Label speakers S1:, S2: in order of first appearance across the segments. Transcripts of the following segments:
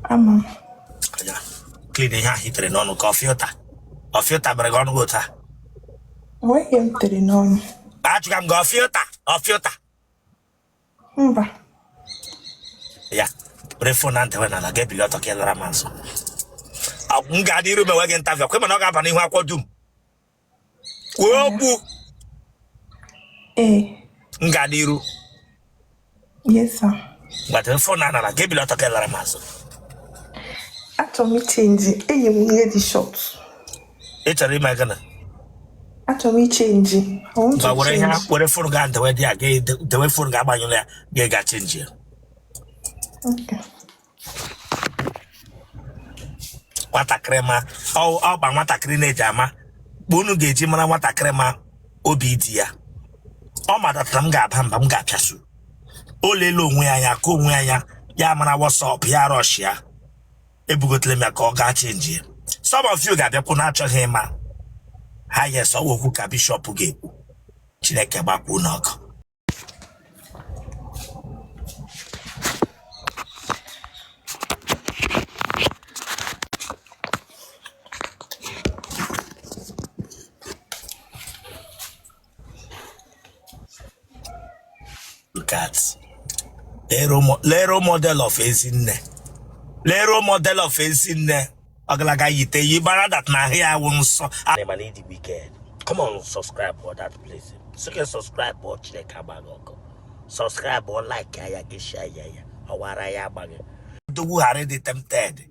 S1: Ama m.
S2: Ya clean ihe ahụ i tere n'ọnụ ka ọ filter, ọ filter mere gị ọnụ gị otu a.
S1: Enweghị ihe m tere n'ọnụ.
S2: Ajụga m gị, ọ filter, ọ filter?
S1: Mba.
S2: Ya were phone na ntewe n'ala, ga-ebili ọtọ ka ị lara m azụ. M ga-adị iru mewe gị interview kwe, mana ọ ga-aba n'ihu akwụkwọ dum kwuo okwu.
S1: Ee.
S2: M ga-adị iru.
S1: Yes, sir.
S2: Gbata phone na n'ala, ga-ebili ọtọ ka ị lara m azụ.
S1: Achọrọ m ichange. Eyi m ihe dị short.
S2: Ị chọrọ ime gịnị?
S1: Achọrọ m ichange. I want
S2: Ngwa
S1: to
S2: were ihe
S1: change.
S2: were phone ga dewe dị a, ga dewe phone ga agbanyụla ya, ga ga change ya.
S1: Okay.
S2: Nwatakịrị ma ọkpa nwatakịrị na-eji ama mgbe unu ga-eji mara nwatakịrị ma obi dị ya ọ madatara m ga-aba mba m ga-apịasu o lele onwe ya anya ka onwe ya anya ya mara what's up ya rush ya ebugotele m ya ka ọ gaa change ya. Some of you ga-abịakwu na-achọghị ịma ha. Yes, ọ wụ okwu ka bishọp ga-ekwu. Chineke gbakwu n'ọkụ. Look at lee role model of ezinne, lee role model of ezinne ọgalaga yite yi bara that na ahụ ya wụ nsọ. Mana ịdị wicked. Come on, subscribe for that place. Sị gị subscribe ọ Chineke agbaghị ọkụ. Subscribe ọ, like ya, gị share ya, ya ọwara ya agbaghị odogwu ghara ịdị tempted.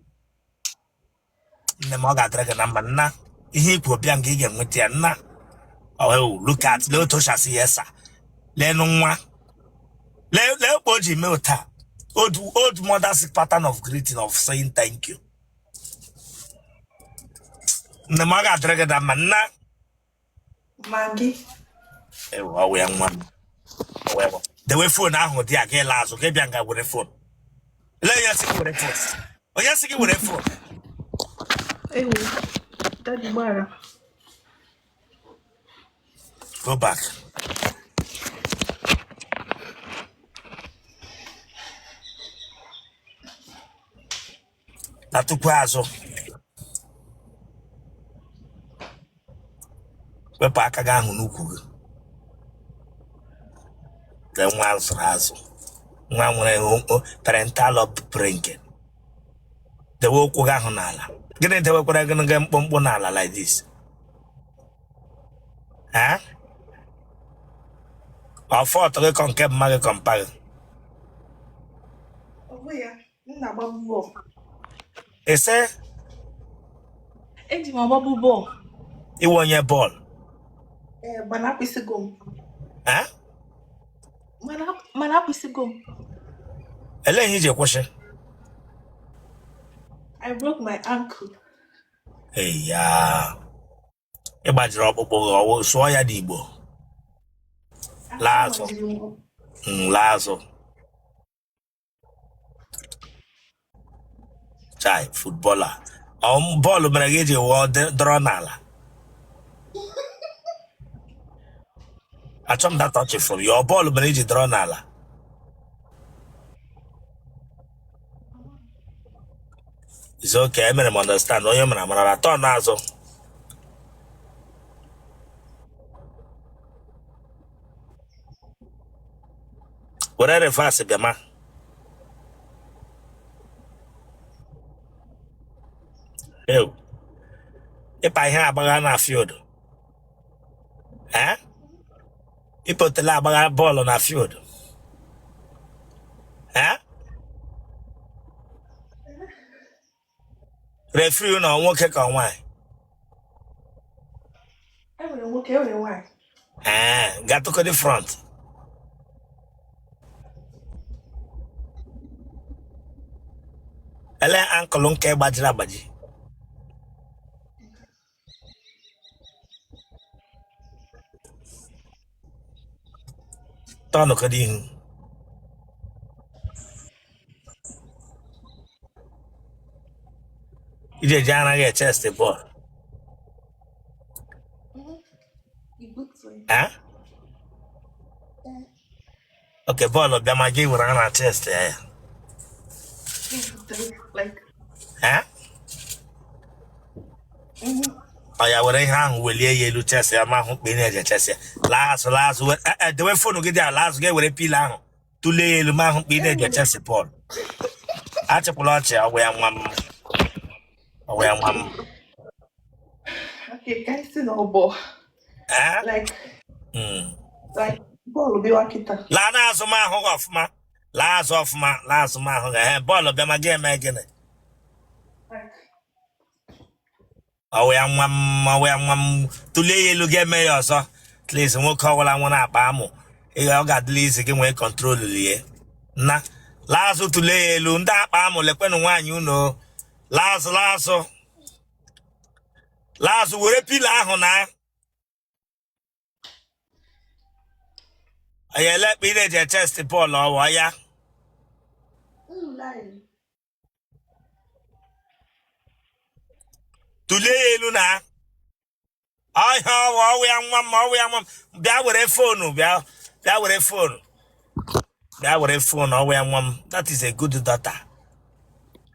S2: Nne m, ọ ga-adịrị gị na mma nna. Ihe ikwu bịa nga ị ga-enweta ya nna. Oh, look at, lee otu o si asị yes sir. Leenụ nwa, lee lee ka o ji mee ụta old old mother's pattern of greeting, of saying thank you. Nne m, ọ ga-adịrị gị na mma nna.
S1: Ma gị.
S2: Ewu, ọ wụ ya nwa m. Ọ wụ ya nwa m. Dewe phone ahụ dị a, ga ịla azụ, gị bịa nga were phone. Lee onye sị gị were phone, onye sị gị were phone?
S1: Ewo. Daddy, gbara.
S2: Go back. Na tupu azụ, wepụ aka gị ahụ n'ukwu gị. Lee nwa azụrụ azụ, nwa nwere parental upbringing. Dewe ụkwụ gị ahụ n'ala. Gịnị dewekwara gị gị mkpụmkpụ n'ala like this? Eh? Ọ fault gị kọ nke mma gị kọ mpa gị?
S1: Ọ bụ ya. M na-agbabu bọọlụ.
S2: Ese?
S1: Eji m agbabu bọọlụ.
S2: Ị wụ onye bọọlụ?
S1: Ee, mana akwụsịgo m.
S2: Eh?
S1: Mana akwụsịgo m.
S2: Elee ihe i ji kwụsị?
S1: I broke my ankle.
S2: Eya, ị gbajiri ọkpụkpụ gị? Ọwụ sụọ ya n'Igbo. Laa azụ. Laa azụ. Chai, footballer. Ọ bọọlụ mere gị ji wụọ dọrọ n'ala? Achọ m that touch from you. Ọ bọọlụ mere iji dọrọ n'ala? It's okay, emere m understand. Onye mara mara atọ n'azụ. Were reverse bịama. Ew. Ịpa ihe agbagha na field. Eh? Ịpụtala agbagha bọọlụ na field. Eh? Referee na nwoke ka nwaanyị?
S1: Enwere nwoke, enwere nwaanyị.
S2: Ee, gatụkọdị front. Ele ankle nke gbajiri agbaji? Tọnụkọdị ihu. Iji eji anaghị echest bọọlụ? Eh? Okay, bọọlụ bịa ma gị were na chest ya.
S1: Like,
S2: Eh? Ọ ya were ihe ahụ welie ya elu chest ya ma hụ kpe na-eje chest ya. Laa azụ, laa azụ, dewe phone gị dị ala azụ, ga-ewere pillow ahụ tụlee ya elu ma hụ kpe na-eje chest bọọlụ. Achịkwala ọchị, ọgwụ ya nwa m, ọgwụ ya nwa m.
S1: Okay, ka anyị si na ọbọ.
S2: Eh?
S1: Like, like, bọọlụ bịwa kịta.
S2: Laa n'azụ m ahụ gị ọfụma, laa azụ ọfụma, laa azụ m ahụ gị. Ee, bọọlụ bịa ma gị eme gịnị?
S1: Like,
S2: Ọwụ ya nwa m, ọwụ ya nwa m. Tụlee ya elu, ga-eme ya ọzọ. At least nwoke ọwụla nwere akpa amụ, ị ọ ga-adịla izi gị nwee control lie na laa azụ, tụlee ya elu. Ndị akpa amụ, lekwenụ nwaanyị unu. Laa azụ, laa azụ, laa azụ, were pillow ahụ na ya elekpa ị na-eji chest bọọlụ ọwụ ya.
S1: Line.
S2: Tụlee ya elu na ọhịa ọwụ, ọwụ ya nwa m, ọwụ ya nwa m. Bịa were phone, bịa, bịa were phone, bịa were phone. Ọwụ ya nwa m. That is a good daughter.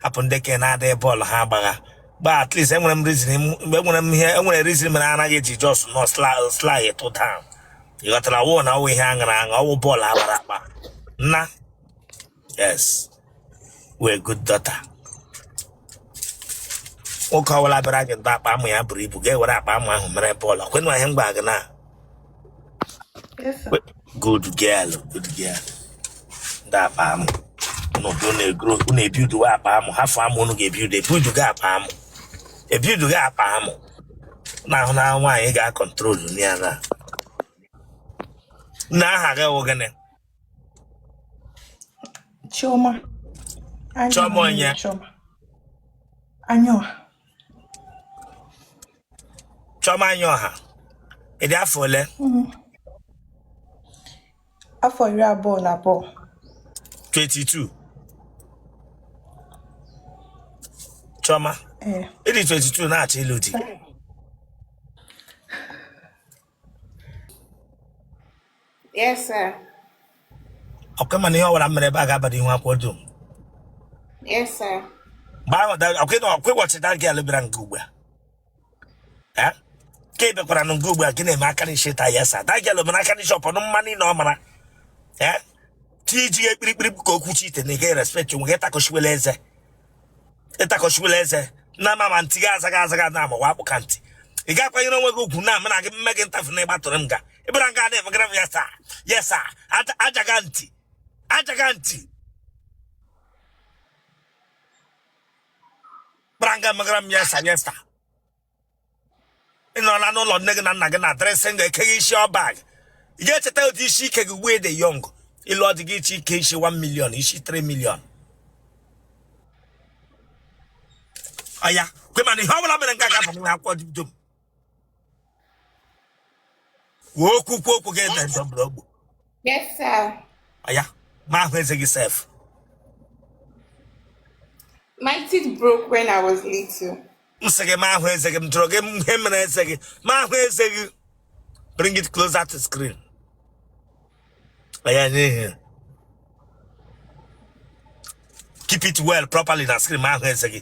S2: Hapụ ndị ke na-adịghị bọọlụ ha agbagha gba. At least enwere m reason, enwere m ihe, enwere reason mere anaghị eji just nọ slide to down. Ị ghọtara? Wụ na ọwụ ihe aṅara aṅa, ọwụ bọọlụ agbara agba nna. Yes, wee good daughter. Nwoke ọbụla bịara gị ndụ akpa amụ ya buru ibu, ga-ewere akpa amụ ahụ mere bọọlụ. Kwenụ ihe m gwara gị na
S1: Yes, sir.
S2: Good girl, good girl. Ndị akpa amụ unu na-egro, unu ebiuduwa akpa amụ. Hafụ amụ unu ga-ebiudu, ebiudu ga akpa amụ, ebiudu ga akpa amụ na ahụ na nwaanyị ga-acontrol ya. Na nna, aha gị wụ gịnị?
S1: Chioma. Anya.
S2: Chioma onye?
S1: Chioma. Anyoha.
S2: Chioma anya ọha. Ị dị afọ ole?
S1: Afọ 22.
S2: 22, Chioma?
S1: Ee.
S2: Ị dị 22 na-achọ ịlụ di?
S3: Yes, sir.
S2: Ọkwa mana ihe ọbụla m mere ebe a ga-abada ihu akwụkwọ dum.
S3: Yes, sir.
S2: Mgbe ahụ ọkwa ọkwa ịwọchị that girl bịara nke ugbu a. Eh? Ka ị bịakwara na nke ugbu a, gị na-eme aka n'isi taa ya sa that girl mere aka n'isi ọpọnụ mma niile ọ mara. Eh? Chi iji ya kpirikpiri ka okwu chi ite na ị gaghị respect onwe gị. Ịtakọchiwela eze, ịtakọchiwela eze na ama ma ntị gị azaghị azaghị na amawa akpụ ka ntị. Ị ga-akwanyere onwe gị ugwu na ama na gị mme gị ntafu na ịgbatụrụ m ga ịbịara nga na-emegara m ya saa ya saa ajaga ntị, ajaga ntị bịara nga emegara m ya saa ya saa. Ị nọrọla n'ụlọ nne gị na nna gị na dressing ga-ekeghị isi ọbag. Ị ga-echeta ụdị isi ike gị ugbu dị young. Ịlụ ọ dị gị iche ike isi 1 million, isi 3 million. Ọya kwe mana ihe ọbụla mere nke a ga-abụ nwa akwụkwọ dum. Kwuo okwu, kwuo okwu gị na ndọbụrụ ogbu.
S3: Yes, sir.
S2: Ọya ma ahụ eze gị sef.
S3: My teeth broke when I was little.
S2: M sị gị ma ahụ eze gị. M jụrụ gị ihe mere eze gị. Ma ahụ eze gị. Bring it closer to screen. Ọya n'ihi keep it well properly na screen. Ma ahụ eze gị.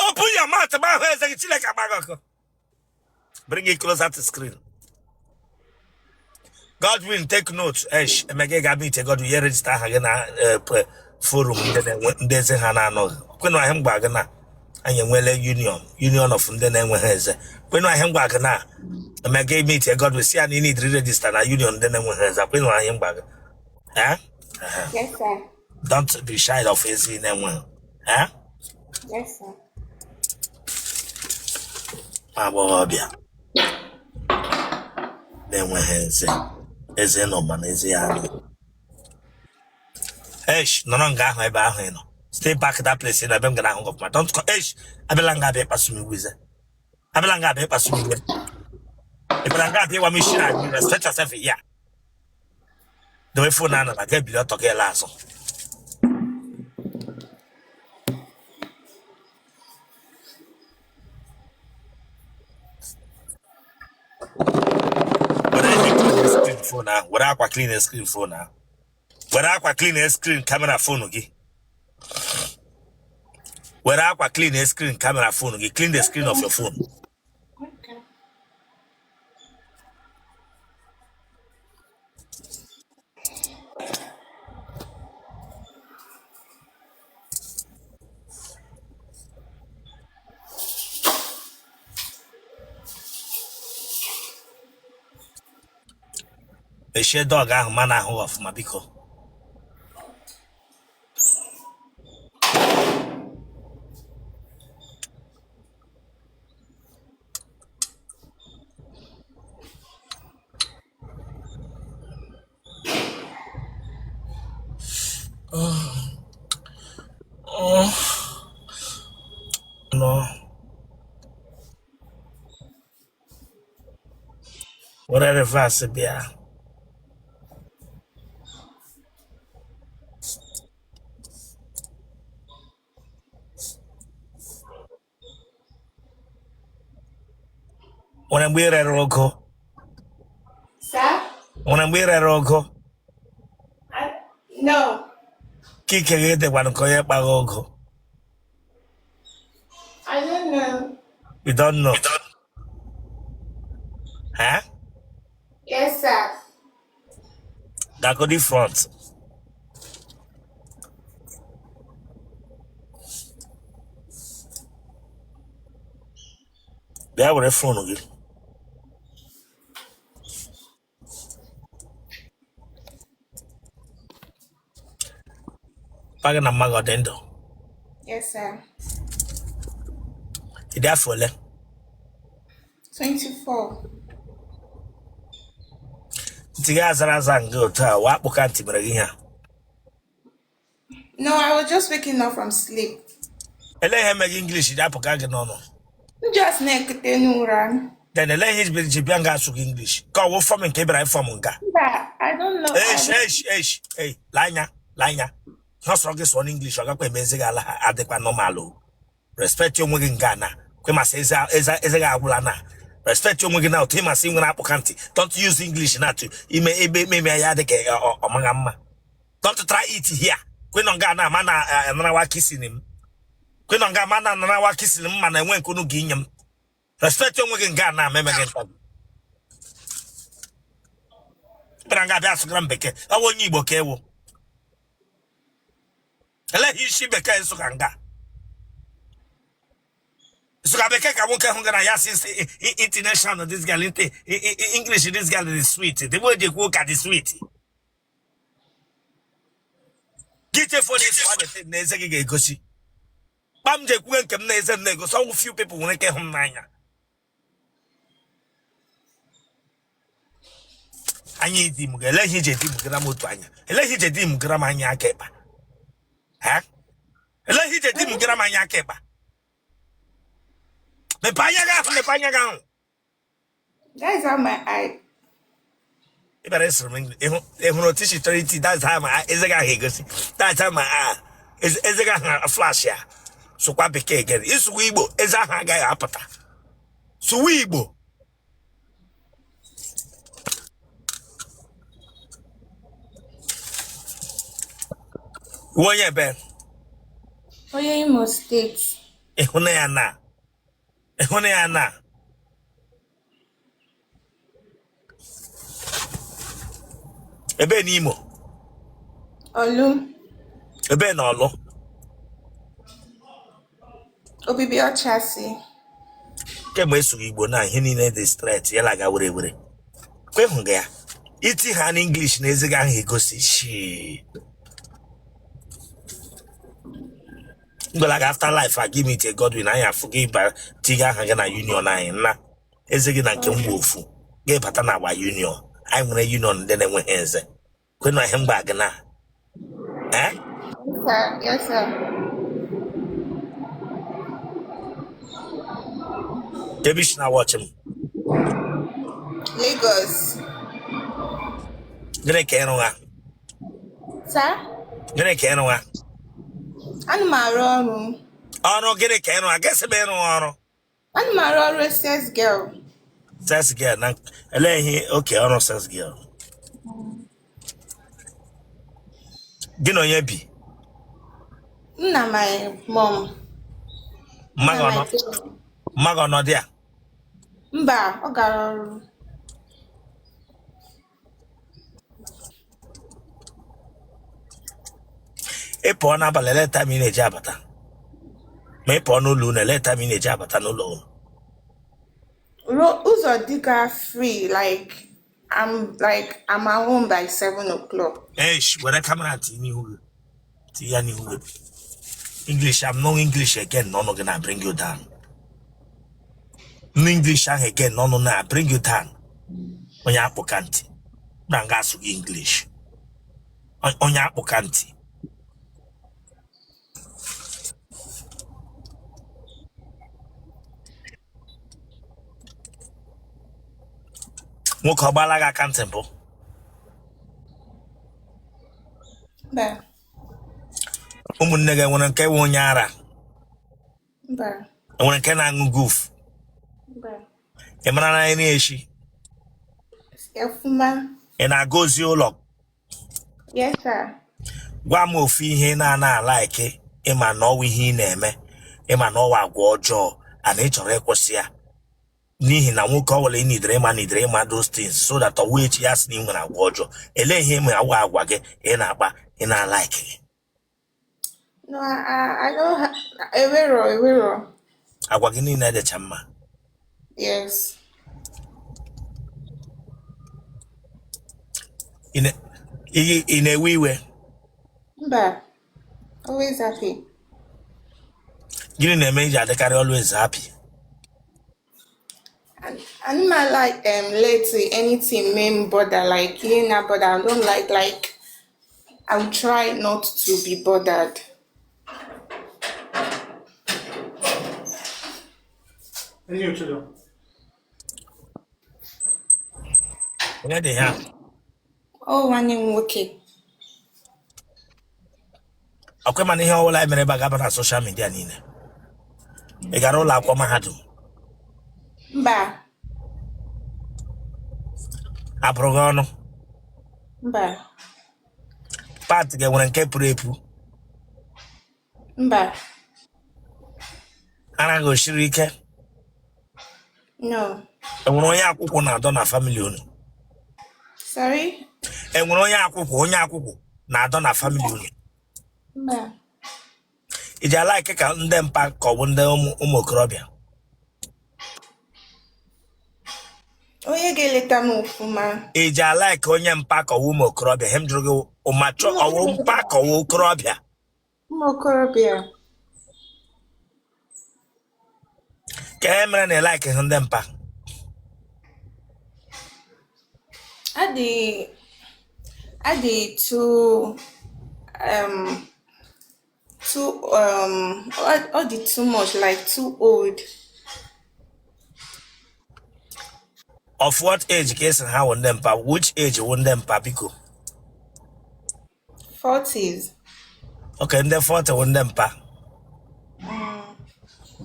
S2: Open your mouth. Ma ahụ eze gị. Chineke agba gị ọkụ. Bring it closer to screen. Godwin, take note. Esh, Emeka, ị ga-abịa ite Godwin ya register aha gị na forum ndị na-enwe ndị eze ha na-anọghị. Kwenụ ahịa m gwa gị na anyị enweela union of ndị na-enweghị eze. Kwenụ ahịa m gwa gị na Emeka ime ite Godwin si ya na ị need register na union ndị na-enweghị eze. Kwenụ ahịa m gwa gị. Eh?
S3: Yes, sir.
S2: Don't be shy of eze ị na-enweghị. Eh?
S3: Yes, sir.
S2: Nwa agbọghọbịa na-enweghị eze, eze nọ mana eze ya anọ. Esh, nọrọ nga ahụ ebe ahụ ị nọ. Stay back that place na ebe m gara ahụ gị ọfụma. Don't come. Esh, abịala nga abịa ịkpasu m iwe. Ize abịala nga abịa ịkpasu m iwe. Ị bịara nga abịa ịgwa m isi na respect yourself here. Dowe phone anọ na ga ebili ọtọ gị ele azụ. Were ihe clean screen phone ahụ. Were akwa clean screen phone ahụ. Were akwa clean screen camera phone gị. Were akwa clean screen camera phone gị. Clean the screen of your phone.
S3: Okay.
S2: Mechie door ahụ ma na-ahụ ọfụma biko. No. Were reverse bịa. Nwere mgbe ị rere ụgụ?
S3: Sir?
S2: Nwere mgbe ị rere ụgụ?
S3: No.
S2: Ka ike gị dịkwanụ ka onye kpaghị ụgụ.
S3: I don't know.
S2: You don't know. Huh?
S3: Yes, sir.
S2: Gagodi front. Bịa were phone gị. Papa gị na mma gị ọ dị ndụ?
S3: Yes, sir.
S2: Ị dị afọ ole?
S3: 24.
S2: Ntị gị azara aza nga otu a, wa akpụka ntị mere gị ihe a.
S3: No, I was just waking up from sleep.
S2: Elee ihe mere gị English ji apụka gị n'ọnụ?
S3: M just na-ekute n'ụra.
S2: Then elee ihe i ji bịa nga asụ gị English? Ka ọ wụ form nke ị bịara form nga.
S3: Mba, I don't know.
S2: Eish, eish, eish, ei, lee anya, lee anya. Ihe ọ sọrọ gị sụọ n'English, ọ gakwa eme eze gị ala adịkwa normal o. Respect onwe gị nga na. Kwe masị eze eze eze gị agwụla na. Respect onwe gị na otu ịmasị nwere akpụka ntị. Don't use English na to ime ebe ime ya dị ka ọ maghị mma. Don't try it here. Kwe nọ nga na ama na anarawa kissing m. Kwe nọ nga ama na anarawa kissing m mana enwe nke unu ga inye m. Respect onwe gị nga na ama emeghị nta. Bịara nga abịa asụgara m bekee. Ọ bụ onye Igbo ka ị wụ. Eleghị isi bekee nsụka nga. Nsụka bekee ka nwoke hụ gị na ya si international this girl English this girl is sweet. The way they ekwu ụka dị sweet. Gị chefuo na ịsụwa the na eze gị ga-egosi. Kpam ji ekwuwe nke m na eze m na-egosi ọnwụ few people nwere ike ịhụ m n'anya. Anya edi m ga eleghị ije di m gara m otu anya. Eleghị ije di m gara m anya aka ịkpa. Ha? Eleghị ije di m gara m anya aka ịkpa. Mepee anya gị ahụ, mepee anya gị ahụ.
S3: That is how my eye.
S2: Ị bịara ịsụrụ m English. Ị hụrụ otu isi chọrọ iti that's how my eze gị ahụ egosi. That's how my eye. Eze gị ahụ flash ya. Sụkwa bekee gị. Ịsụkwa Igbo, eze ahụ agaghị apụta. Sụwa Igbo. Wụ onye ebe?
S3: Onye Imo State.
S2: Ịhụna ya na. Ịhụna ya na. Ebe n'Imo?
S3: Orlu.
S2: Ebe na Orlu?
S3: Obibi Ọchasị.
S2: Kemgbe ịsụghị Igbo na ihe niile dị straight ya laga were were. Kwe hụ gị ya. Iti ha na English na eze gị ahụ egosi shi. Ngwala gị after life a gị meet Godwin anyị afụ gị ba tiga aha gị na union anyị na eze gị na nke m bụ ofu gị bata na agba union anyị nwere union ndị na-enweghị eze kwenụ ihe mgba gị na eh
S3: Sir, yes, sir.
S2: Ebe i si na watch m.
S3: Lagos.
S2: Gịnị ka ị rụgha?
S3: Sir?
S2: Gịnị ka ị rụgha?
S3: Ana m arụ ọrụ.
S2: Ọrụ gịnị ka ị rụgha? Gịsị m ịrụ ọrụ.
S3: Ana m arụ ọrụ sales girl.
S2: Sales girl na elee ihe okay ọrụ sales girl. Gị na onye bi?
S3: M na my mom.
S2: Mma
S3: Na
S2: gị ọ
S3: my
S2: nọ
S3: parents.
S2: mma gị ọ nọ dị a?
S3: Mba, ọ gara ọrụ.
S2: Ị pụọ n'abalị, ele time ị na-eji abata? Ma ị pụọ n'ụlọ unu, ele time ị na-eji abata n'ụlọ unu?
S3: Ụzọ dịga free, like I'm at home by 7 o'clock.
S2: Eish, were camera tinye n'ihu gị, tinye ya n'ihu gị. English, I'm no English again n'ọnụ gị na bring you down. No English ahụ again n'ọnụ na bring you down. Onye akpụka ntị na nga asụ gị English. Onye akpụka ntị. Nwoke ọ gbaala gị aka ntị mbụ?
S3: Mba.
S2: Ụmụnne gị enwere nke nwe onye ara?
S3: Mba.
S2: Enwere nke na-aṅụ guf?
S3: Mba.
S2: Ị mara na nri echi?
S3: Ọfụma.
S2: Ị na-aga ozi ụlọ?
S3: Yes, sir.
S2: Gwa m ofu ihe ị na-ana a-like, ịma na ọwụ ihe ị na-eme, ịma na ọwụ agwa ọjọọ and ị chọrọ ịkwụsị ya, n'ihi na nwoke ọ bụla ị nidere ịma nidere ịma those things so that ọwụ echi ya sị na ị nwere agwa ọjọọ. Elee ihe ịma awụ agwa gị ị na-akpa ị na-alike gị?
S3: No, I don't ewero, ewero.
S2: Agwa gị niile dịcha mma.
S3: Yes.
S2: Ị na-ewe iwe?
S3: Mba. Always happy.
S2: Gịnị na-eme i ji adịkarị always happy?
S3: And I like let anything main bother, like ihe na bother. I don't like I will try not to be bothered.
S2: Onye dị ha?
S3: Oh, nwanne m nwoke.
S2: Ọkwa mana ihe ọbụla anyị mere ebe a ga-aba na social media niile. Ị gara ụlọ akwụkwọ mahadum?
S3: Mba.
S2: Abụrụ gị ọnụ?
S3: Mba.
S2: Pant gị nwere nke pụrụ epu?
S3: Mba.
S2: Ara gị o siri ike?
S3: No.
S2: Enwere onye akwụkwụ na-adọ na family unu?
S3: Sorry?
S2: Enwere onye akwụkwụ, onye akwụkwụ na-adọ na family unu?
S3: Mba.
S2: Ị ji a-like ka ndị mpa ka ọ bụ ndị ụmụ okorobịa?
S3: Onye ga-eleta m ọfụma.
S2: Ị ji a-like onye mpa ka ọ bụ ụmụ okorobịa? Ihe m jụrụ gị, ụmachọ ọwụ mpa ka ọ wụ okorobịa?
S3: Ụmụ okorobịa.
S2: Ka e mere na ị like hụ ndị mpa?
S3: Adị too too ọ dị too much, like too old.
S2: Of what age ka ị sị ha wụ ndị mpa? Which age wụ ndị mpa, biko?
S3: 40s.
S2: Okay, ndị 40 wụ ndị mpa.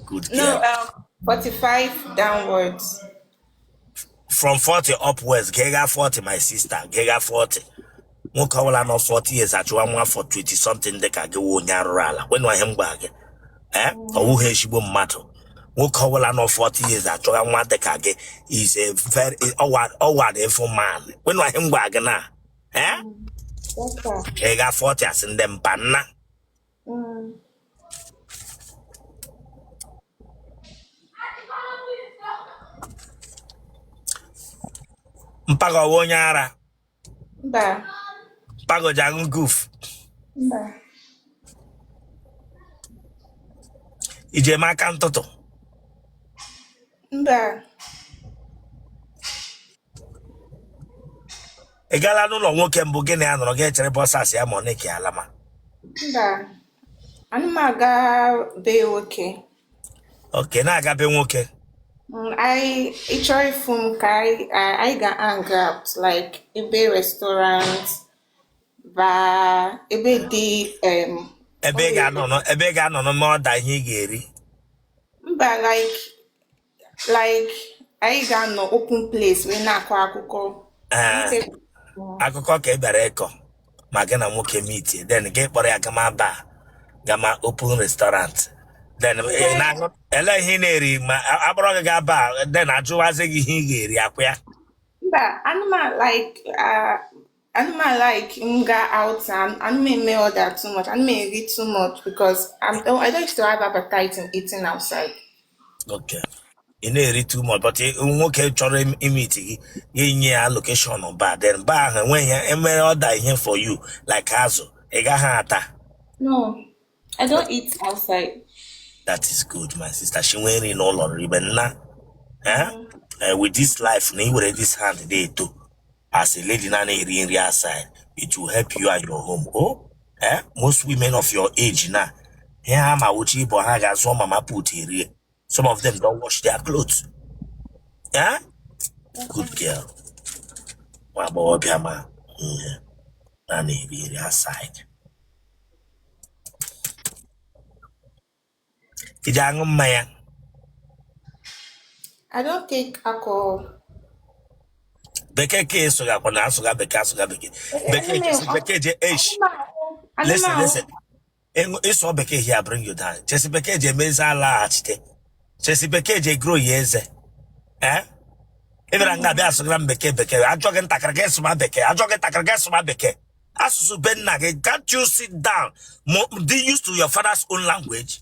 S2: Good
S3: No,
S2: girl.
S3: 45 downwards.
S2: From 40 upwards. Ka ị gaa 40, my sister, ka ị gaa 40. Nwoke ọbụla nọ 40 years achụwa nwa for 20 something dị ka gị wụ onye arụrụ ala. Kwenụ ihe m gwara gị, ee, ọ wụghị ezigbo mmadụ. Nwoke ọbụla nọ 40 years achọga nwa dị ka gị is a very ọwa evil man. Kwenụ ihe m gwara gị na ee.
S3: Yes, sir.
S2: Ka ị gaa 40, asị ndị mpa nna. Mpa gị ọwụ onye ara?
S3: Mba.
S2: Mpa gị o ji aṅụ guf?
S3: Mba.
S2: I ji eme aka ntụtụ?
S3: Mba.
S2: Ị gaala n'ụlọ nwoke mbụ gị na ya nọrọ, gị echere boxers ya ma ọ na-eke alama?
S3: Mba. Ana m aga be nwoke.
S2: Okay, na-aga be nwoke.
S3: Anyị ịchọ ịfụ m ka anyị ga-hang out, like ebe restaurant, bar, ebe dị
S2: Ebe ị ga-anọ ebe ị ga-anọ ma ọ da ihe ị ga-eri?
S3: Mba, like anyị ga-anọ open place wee na-akọ akụkọ.
S2: Ee, akụkọ ka ị bịara ịkọ ma gị na nwoke meet, then gị kpọrọ ya gama bar. Gama open restaurant then ị na-aṅụ ele ihe ị na-eri ma akpọrọ gị gaa bar then ajụwazi gị ihe ị ga-eri akwa ya.
S3: Mba, anụmanụ like anụmanụ like m ga out and anụ m eme order too much. Anụ m eri too much because I don't used to have appetite in eating outside.
S2: Okay. Ị na-eri too much, but nwoke chọrọ imeet gị ga-enye ya location bar, then bar ahụ enweghị ya emere order ihe for you like azụ ị gaghị ata.
S3: No, I don't eat outside.
S2: That is good, my sister. She nwee nri n'ụlọ ribe nna. Eh? With this life na i were this hand na-eto as a lady na na-eri nri outside, it will help you and your home. Oh, eh? Most women of your age na ihe ha ma wuchi ịbụ ha ga-azụọ mama put erie. Some of them don't wash their clothes. Eh? Good girl. Nwa agbọghọbịa ma ihe na na-eri nri outside. Ị ji aṅụ mmanya?
S3: I don't take alcohol.
S2: Bekee ka ịsụgakwa na asụga bekee, asụga bekee. Bekee ka esi bekee je esh. Listen, listen. Ịsụ bekee here bring you down. Chesi bekee je eme eze alaghachite. Chesi bekee je grow ya eze. Eh? Ị bịara nga bịa asụgara m bekee bekee. Ajọ gị ntakịrị gị sụma bekee. Ajọ gị ntakịrị gị sụma bekee. Asụsụ be nna gị, can't you sit down? Dị used to your father's own language.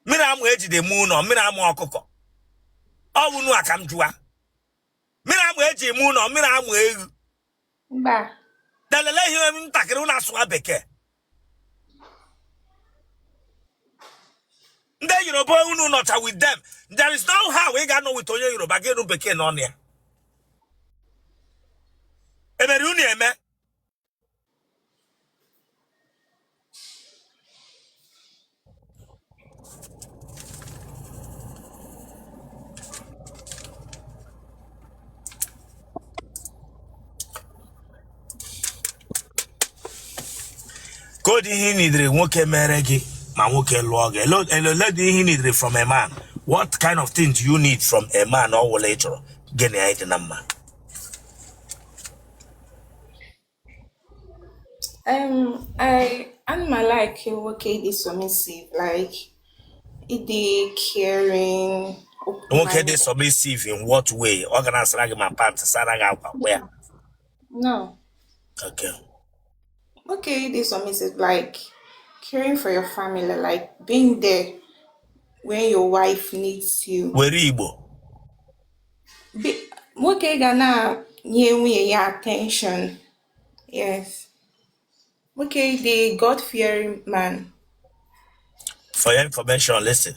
S2: Mmiri amụ ejide eme ụlọ, mmiri amụ ọkụkọ. Ọ wụ nụ a ka m jụa. Mmiri amụ eji eme ụlọ, mmiri amụ ewu.
S3: Mba.
S2: Delele ihe ntakịrị ụnụ asụwa bekee. Ndị Yoruba unu nọcha with them. There is no how ị ga-anọ with onye Yoruba gị nụ bekee n'ọnụ ya. Emere unu eme. Kodi ihe ị nidere nwoke mere gị ma nwoke lụọ gị. Ele ihe ị nidere from a man. What kind of thing do you need from a man ọ wụla ị chọrọ gị na ya dị na mma?
S3: I like nwoke dị submissive, like ịdị caring,
S2: Nwoke dị
S3: open-minded.
S2: submissive in what way? Ọ ga na-asara gị ma pant, sara gị akwa kwa ya?
S3: No.
S2: Okay.
S3: Nwoke dị submissive, like caring for your family, like being there when your wife needs you.
S2: Were Igbo.
S3: Nwoke ga na-nye nwunye ya attention. Yes. Nwoke dị God-fearing man.
S2: For your information, listen.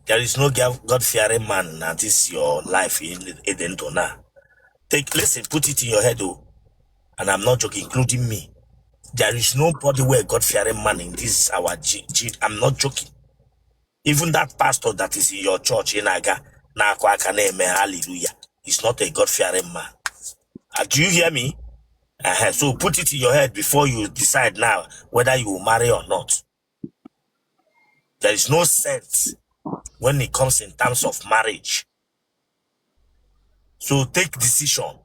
S2: There is no God-fearing man na this your life in Eden to now. Take, listen, put it in your head, oh, and I'm not joking, including me. There is nobody where God-fearing man in this our G, G, I'm not joking. Even that pastor that is in your church in Aga, na akwa aka na-eme hallelujah, is not a God-fearing man. Do you hear me? So put it in your head before you decide now whether you will marry or not. There is no sense when it comes in terms of marriage. So take decision.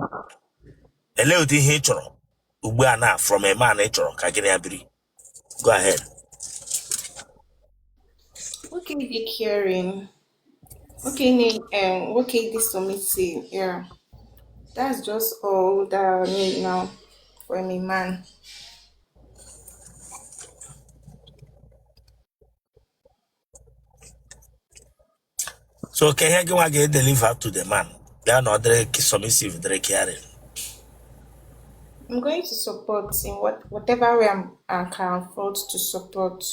S2: Ele ụdị ihe ị chọrọ ugbu a na from a man ị chọrọ ka gị na ya biri. Go ahead.
S3: Nwoke dị caring. Nwoke nwoke dị submissive. Yeah. That's just all that I need now from a man.
S2: So ka ihe gị nwa ga-edeliver to the man ya na ọ dịrị submissive, dịrị caring.
S3: I'm going to support in whatever way I can afford to support.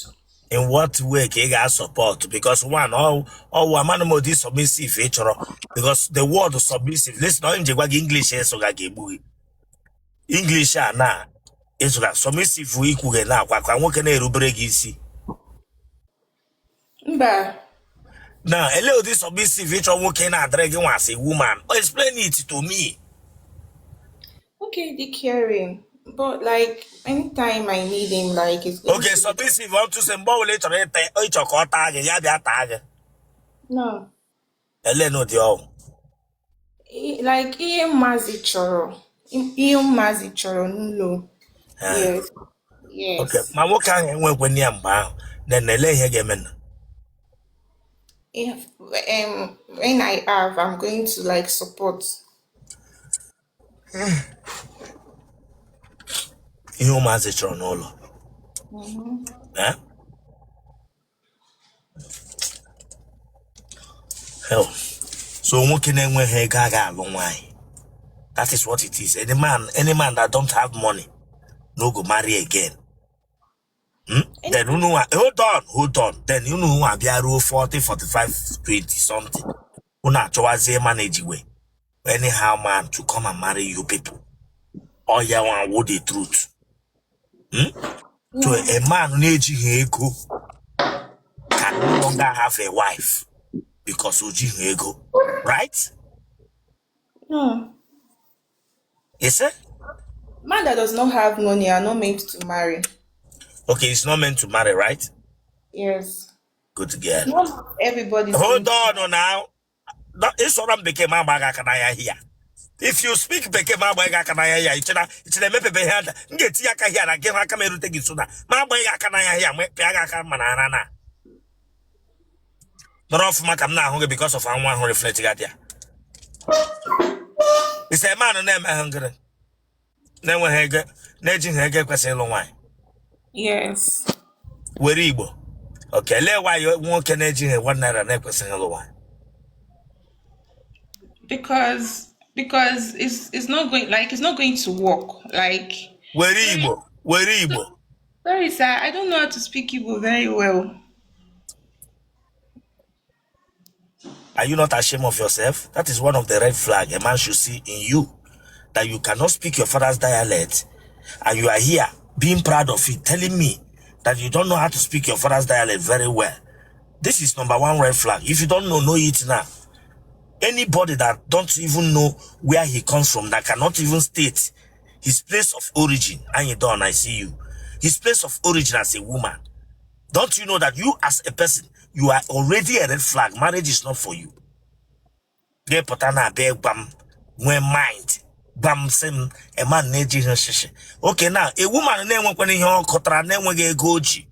S2: In what way ka ị ga-support? Because one, ọwụ amanụ m ụdị submissive ị chọrọ, because the word submissive, listen, onye nje gwa gị English ịsụga ga-egbu gị. English a na ịsụga submissive ikwu gị na-akwa ka nwoke na-erubere gị isi.
S3: Mba.
S2: Na ele ụdị submissive ị chọrọ nwoke na-adịrị gị nwa as a woman? Explain it to me.
S3: Okay, dị caring, but like anytime I need him, like it's going
S2: Okay,
S3: to be
S2: submissive ọ tụsị mgbe ọbụla ị chọrọ ịta, ịchọ ka ọ taa gị, ya bịa taa gị.
S3: No.
S2: Ele n'ụdị ọgwụ.
S3: Like ihe mmazi chọrọ, ihe mmazi chọrọ n'ụlọ. Yes.
S2: Okay,
S3: Yes.
S2: ma nwoke ahụ enwekwenụ ya mgbe ahụ, then ele ihe ga-eme na
S3: If when I have, I'm going to like support.
S2: Ihe ụmụazị chọrọ n'ụlọ. Eh? Hell. So nwoke na-enweghị ego agaghị alụ nwaanyị. That is what it is. Any man that don't have money no go marry again. Then unu nwa, hold on, hold on. Then unu nwa bịa ruo 40, 45, 20 something. Unu achọwazie manage way. Anyhow man to come and marry you people. Ọ ya nwa wụ the truth. So a man na-ejighị ego can no longer have a wife because o jighị ego. Right?
S3: No.
S2: You see?
S3: Man that does not have money are not meant to marry.
S2: Okay, it's not meant to marry, right?
S3: Yes.
S2: Good girl.
S3: Not everybody's
S2: Hold
S3: going to
S2: on now. Ịsọrọ m bekee ma agba gị aka n'anya here. If you speak bekee ma agba gị aka n'anya here, iche na emepebe ihe ada. M ga-etinye aka here na gị hụ aka m erute gị nso na ma agba gị aka n'anya here, ma pịa gị aka ma na ara na. Nọrọ ọfụma ka m na-ahụ gị because of anwụ ahụ reflect gị adịa. Ise man na-emeghe ngịrị na-enweghị ego, na-ejighị ego, ekwesịghị ịlụ nwaanyị.
S3: Yes.
S2: Were Igbo. Okay, lee nwaanyị nwoke na-ejighị ₦1 na-ekwesịghị ịlụ nwaanyị.
S3: Because it's not going, like, it's not going to work. Like
S2: Were
S3: sorry,
S2: Igbo, were Igbo.
S3: Sorry, sir. I don't know how to speak Igbo very well.
S2: Are you not ashamed of yourself? That is one of the red flag a man should see in you. That you cannot speak your father's dialect and you are here being proud of it, telling me that you don't know how to speak your father's dialect very well. This is number one red flag. If you don't know, know it now. Anybody that don't even know where he comes from, that cannot even state his place of origin, and you don't, I see you. His place of origin as a woman. Don't you know that you as a person, you are already a red flag? Marriage is not for you. Gị pụta na abịa gwa m nwee mind gwa m sị m a man na-ejighị shishi. Okay, now a woman na-enwekwana ihe ọ kụtara, na-enweghị ego o ji.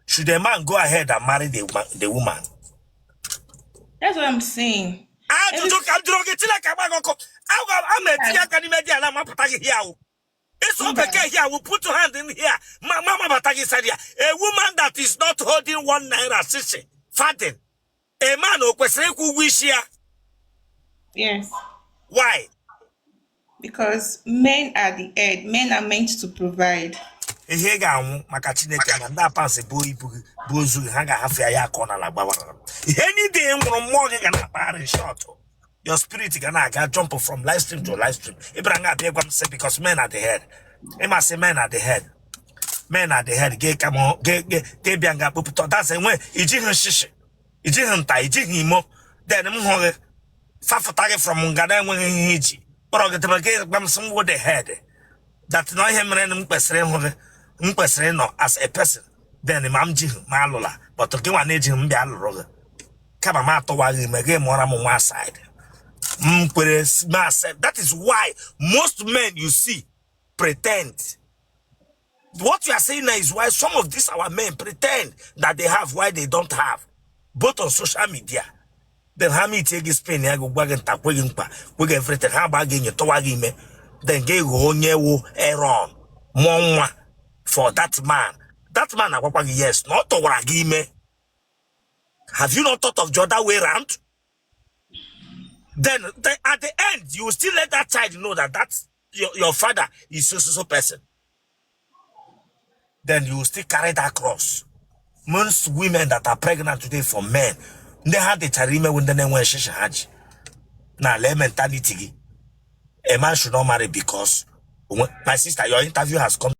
S2: Should a man go ahead and marry the woman?
S3: That's what I'm saying. Every
S2: Ajụjụ ka m jụrụ gị. Chineke agba gị ọkụ. Agwa a ma etinye aka n'ime di ala mapụta gị here awụ. Ịsụ
S3: Mba.
S2: bekee here will put your hand in here. Ma mabata gị side here. A woman that is not holding ₦1 shishi, farthing. A man o kwesịrị ịkwụ ụgwọ isi ya?
S3: Yes.
S2: Why?
S3: Because men are the head. Men are meant to provide.
S2: Ihe ị ga-anwụ maka Chineke na ndị apansị bụ ibu gị bụ ozu gị, ha ga-ahafụ ya ya akọ n'ala gbawara ihe niile ị nwụrụ. Mmụọ gị ga na-akpagharị short, your spirit ga na-aga jump from live stream to live stream. Ịbịara nga abịa gwa m sị because men are the head. Ịmasị men are the head, men are the head. Gị ka m gị bịa nga kpụpụta that's enwe ijighị shishi, ijighị nta, ijighị imo. Then m hụ gị fafụta gị from nga na-enweghị ihe iji kpọrọ gị debe gị gwa m sị m wụ the head, that na ihe mere na m kwesịrị ịhụ gị, m kwesịrị ịnọ as a person. Then ma m jighị ma alụla, but gị nwa na-ejighị m bịa lụrụ gị, kama m atụwa gị ime gị mụọra m nwa aside m kwere ma accept. That is why most men you see pretend. What you are saying now is why some of these our men pretend that they have why they don't have, both on social media. Then ha meet gị spin ya gị gwa gị nta kwe gị mkpa kwe gị everything, ha gbaa gị enyi tụwa gị ime, then gị ghọọ onye wụ Aaron mụọ nwa for that man. That man agwakwa gị yes na ọ tụwara gị ime. Have you not thought of the other way round? Then at the end you will still let that child know that that's your father is so so so person. Then you will still carry that cross. Most women that are pregnant today for men, ndị ha dịchara ime ndị na-enwe shishi ha ji na lee mentality gị. A man should not marry because my sister, your interview has come.